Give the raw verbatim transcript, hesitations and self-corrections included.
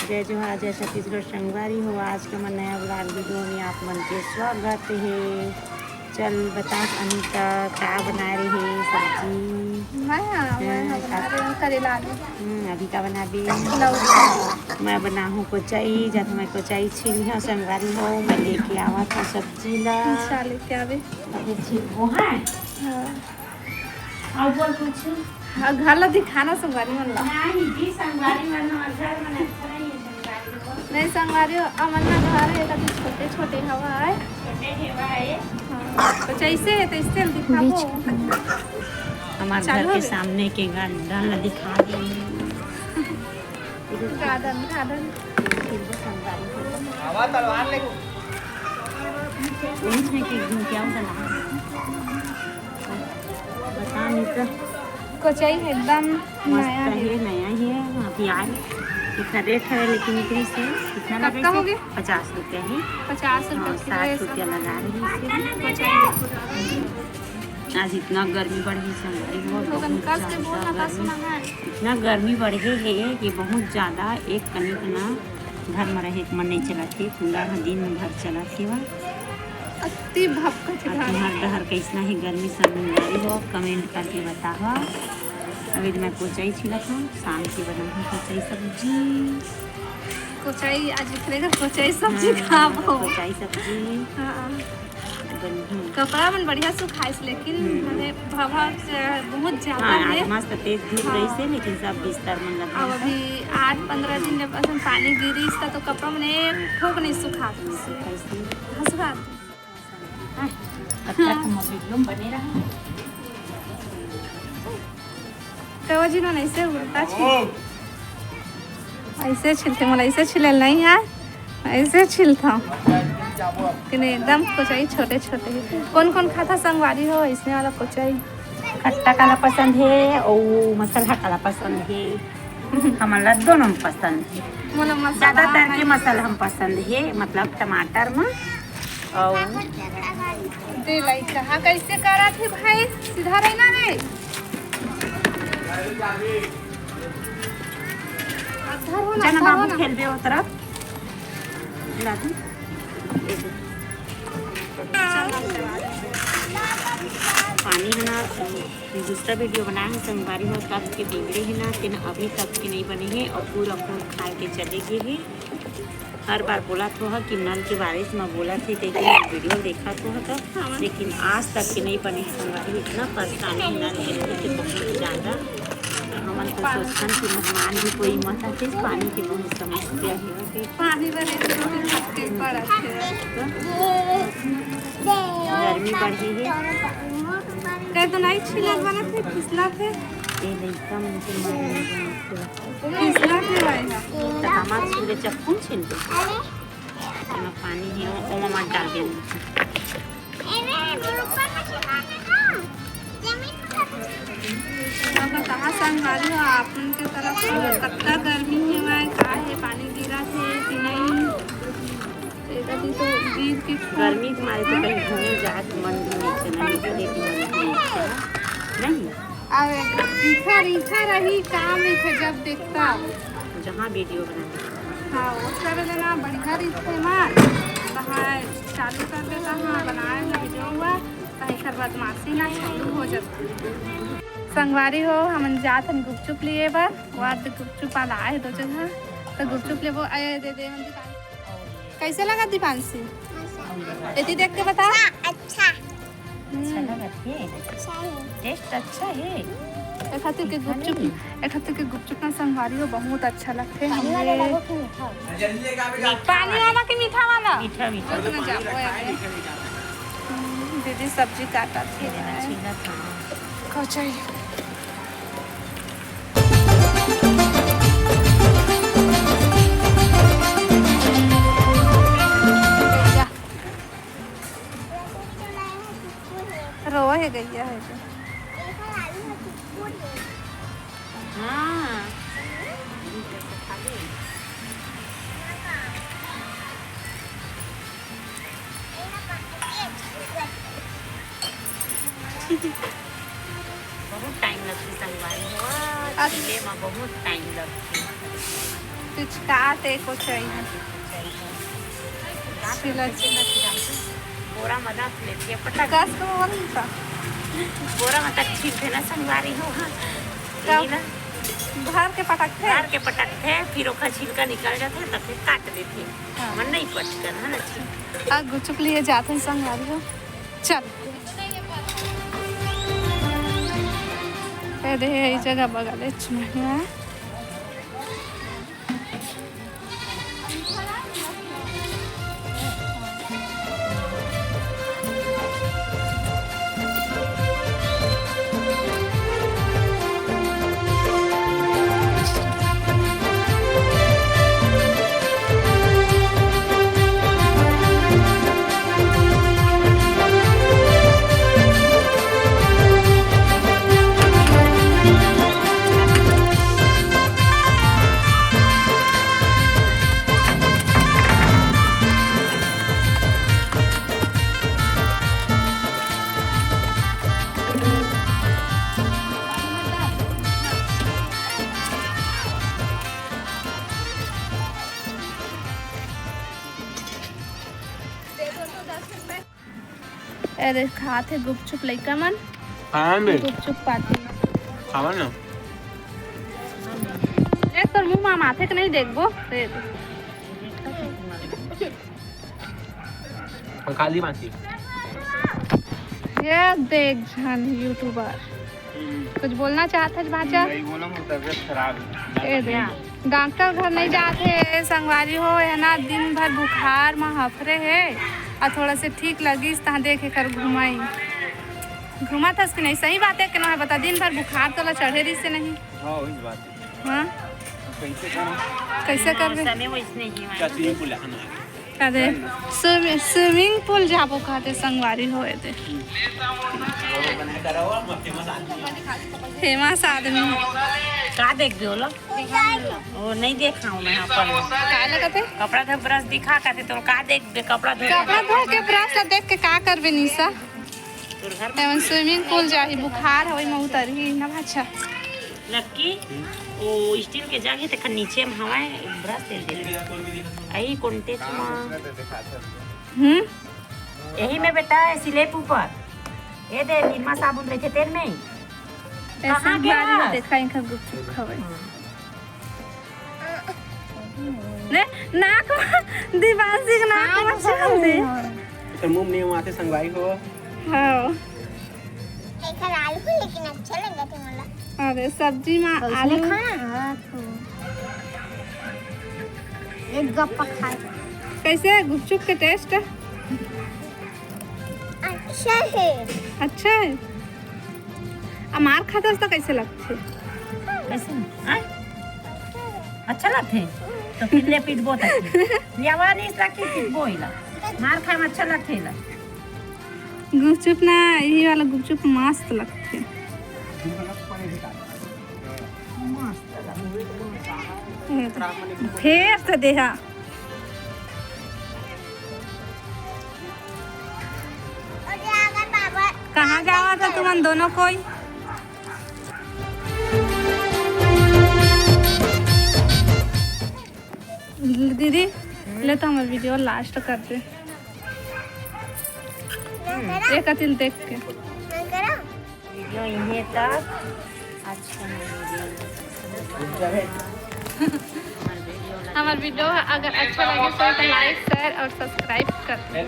जय जोहार, जय छत्तीसगढ़ संगवारी हो। आज के हमर नया vlog video में आप मन के स्वागत हे। चल बता अनिता, का बना रहे हे सब्जी? मैं, हाँ, मैं हाँ, हाँ, बना रही हूँ करेला आलू। हम्म, अभी का बनाबे? लौकी। मैं बनाहूँ कोचई, जब मैं कोचई छीली हूँ संगवारी हो, मैं लेके आवत हूँ सब्जी ला। अच्छा, लेके आबे। अभी छीलबो, हाँ? हाँ। अउ बोल कुछ। हाँ, घर ला दिखाना संगवारी मन ला। नहीं जी, संगवारी मन हमर घर मन अच्छा नहीं है, संगवारी हो। नहीं संगवारी हो, अमन ना घर है, कति छोटे छोटे हवा है। छोटे हवा है। हाँ, तो जैसे है तो इससे दिखाबो। हमारे घर के सामने के गार्डन ला दिखा दे। Garden, garden. आवा तलवार लेके। वही है कि घूम के आओ तलवार। बता नहीं तो। कोचई है एकदम मस्त नया है। है, नया ही है। अभी आए। कितना रेट है लेकिन इतनी से? कितना लगा कत्ता इसे? हो गया? पचास रुपया है। पचास रुपया हाँ, किलो है साठ सब। रुपया लगा रही है इसे। कोचई है पूरा। आज इतना गर्मी बढ़ गई संगवारी हो, तो बहुत कस के बोल ज्यादा ना, कस गर्मी। ना है। इतना गर्मी बढ़ गई है कि बहुत ज्यादा एक कनिक ना घर में रहे के मन नहीं चलत हे, कूलर ह दिन भर चलत हे। अति भपकत हे अउ घर। तुम्हर डहर कैसना हे गर्मी संगवारी हो, comment करके बतावा। अभी तो मैं कोचई छिलत हूँ, शाम के बनाहूँ कोचई सब्जी। कोचई आज इतने का कोचई सब्जी हाँ, खाबो। कोचई सब्जी। हाँ। बढ़िया। कपड़ा मन बढ़िया सुखाइस, लेकिन हम्म। माने भभक बहुत ज्यादा हाँ, है। आज मस्त तेज धूप हाँ। रहिस हे, लेकिन सब बिस्तर मन लगा अब है। अभी आठ पंद्रह दिन जब असन पानी गिरिस त तो कपड़ा मन एक ठोक नहीं सुखात रहिस हे। सुखाइस हे। हाँ, सुखात। हाँ, तब तक हम वीडियो में बने रहो। कहो जी, ना ऐसे उल्टा छील, ऐसे छीलथे, मोला ऐसे छीलल नहीं है, ऐसे छीलथव। कि नहीं, एकदम कोचई छोटे छोटे। कौन कौन खाता संगवारी हो इसने वाला कोचई? खट्टा काला पसंद है और मसाला काला पसंद है। हमन ला दोनों पसंद है। मोला मसाला ज्यादातर के नहीं। मसाला हम पसंद है, मतलब टमाटर में। और दे लाई कहा कैसे करत है भाई, सीधा रहना रे। अधर हो ना, जाना अधर हो बाबू ना। खेलबे ओ तरफ। ला दे। पानी है ना, दूसरा वीडियो बनाए हैं संगवारी हो, तब के बिगड़े है ना, तेन अभी तक के नहीं बने हैं और पूरा पूरा खा के चले गए हैं। हर बार बोलत हो कि नल के बारिश में बोलत हे, लेकिन वीडियो देखत हो तो, लेकिन आज तक के नहीं बने संगवारी। इतना परेशानी नल के लेके बहुत ज्यादा। हमन तो सोचथन कि मेहमान भी कोई मत आथे, पानी के बहुत समस्या है। पानी भरे के पड़त है। गर्मी बढ़ी है। कहीं तो नहीं छिलत बनत है, फिसलत है। ये लइका मन के मन में बनत है। फिसलत है भाई। त हमर छीले चक्कू छील दे। एमा पानी हे, ओमा मत डाल दे। अब कहाँ संगवारी हो, आप मन के तरफ कतका गर्मी हे, का हे, पानी गिरत हे कि नहीं? एकर भी तो गिर के खूब गर्मी के मारे तो कहीं घूमे जाए के मन भी नहीं छे, ना निकले के मन भी नहीं छे, नहीं? अरे, दिखा, दिखा रही, काम है जब देखता। जहाँ वीडियो बनाने। हाँ, वो कर देना, बढ़िया रहिथे मन। कहाँ चालू कर देता, हाँ, बनाए ला वीडियो हुआ, तो एकर बदमाशी ना चालू हो जाता। संगवारी हो, हमन जात हन गुपचुप लिए बर, वो आज गुपचुप वाला आए दो जगह, तो गुपचुप लेबो। आए दे दे, हम दिखाई। कैसे लगा दीपांशी? एती देख के बता। अच्छा। हम्म। अच्छा लगा थे? अच्छा है। टेस्ट अच्छा है। एक हाथ के गुपचुप, एक हाथ के गुपचुप ना संगवारी हो, बहुत अच्छा लगथे। पानी वाला हमरे लगा कि मीठा? पानी वाला कि मीठा वाला? मीठा, मीठा। उतना जाबो है। हम्म, दीदी सब्जी काटत हे। छीलत हे। कचई। रोए हे गैया हे तो। हाँ। बहुत टाइम लगथे संगवारी हो, आज छीले म बहुत टाइम लगथे। कुछ काटे को चाहिए। छिला, छिला, छिला। बोरा में रख लेथे, पटक। कस के बोरा में रख। बोरा में तक छिलथे ना, संगवारी हो। हाँ। कब? यही ना। भर के पटकथे? भर के पटकथे, फिर ओखर छिलका निकल जाथे, तब फिर काट देथे। हाँ। मन नहीं पटकन, है ना, छिलका। आ, गुपचुप लिए जाथन संगवारी हो। चल। ए दे, ये जगह बगल है, चुनाही है। अरे, खात हे गुपचुप लइका मन। हाँ बे। गुपचुप पाती। खावा ना। देख, तोर मुंह में आथे कि नहीं, देखबो। दे दे। और खाली बाकी। ये देख झन YouTuber। हम्म। कुछ बोलना चाहत हस भांचा? नहीं बोला, मोर तबियत खराब है। ए दे। डॉक्टर घर नहीं जात हे, संगवारी हो, है ना, दिन भर बुखार म हफरे हे, और थोड़ा से ठीक लगिस, तहाँ देख एकर घुमाई। घुमत हस कि नहीं? सही बात है कि नहीं, बता, दिन भर बुखार तोला चढ़े रहिस से नहीं? हाँ, वही बात है। हाँ? कैसे करूँ? कैसे करबे? समय वैसने ही है। क्या swimming pool है? अरे, स्विमि-, swimming pool जाबो कहते संगवारी हो एदे। Famous आदमी। का देख दे ओला? ओ, नहीं देखा हूँ मैं अपन। का लगत है? कपड़ा धो brush दिखा कहते तो का देख दे, कपड़ा धो। कपड़ा धो के brush ला देख के का करबे निशा? तोर घर में एमन swimming pool जाही, बुखार हवई म उतरही ना भांचा। लक्की, वो steel के जग हे, तेखर नीचे में हवय, brush दे दे। अही contact में। हम्म? यही में बेटा, slab ऊपर। ये दे, निरमा साबुन रहिथे तेल में। कहाँ गे हस? देखा, इनका गुपचुप खवई। हाँ। ने, नाक में, दीवांशी के नाक में चल दे। तो मुंह में आते संगवारी हो। हाँ। एकर आलू, लेकिन अच्छा लगत हे मोला। अरे, सब्जी में आलू। खाना? हाँ, तो। एक गप्पा खाए। कैसे है गुपचुप के taste? अच्छा है। अच्छा है? आ, मार खाथस त कैसे लगथे? कैसे? आय? अच्छा लगथे? तो फिर ले पीटबो तक। यावा नहीं इसला कि पीटबो इला। मार खाए में अच्छा लगथे इला। गुपचुप ना, यही वाला गुपचुप मस्त लगथे। मस्त लगथे। फेर से देहा। कहाँ जावा था तुमन दोनों कोई? दीदी, ले तो हमर video last कर दे। एक अतिल देख के। Video इहे तक। अच्छा, हमर video अगर अच्छा लगे तो like, share और subscribe कर दे।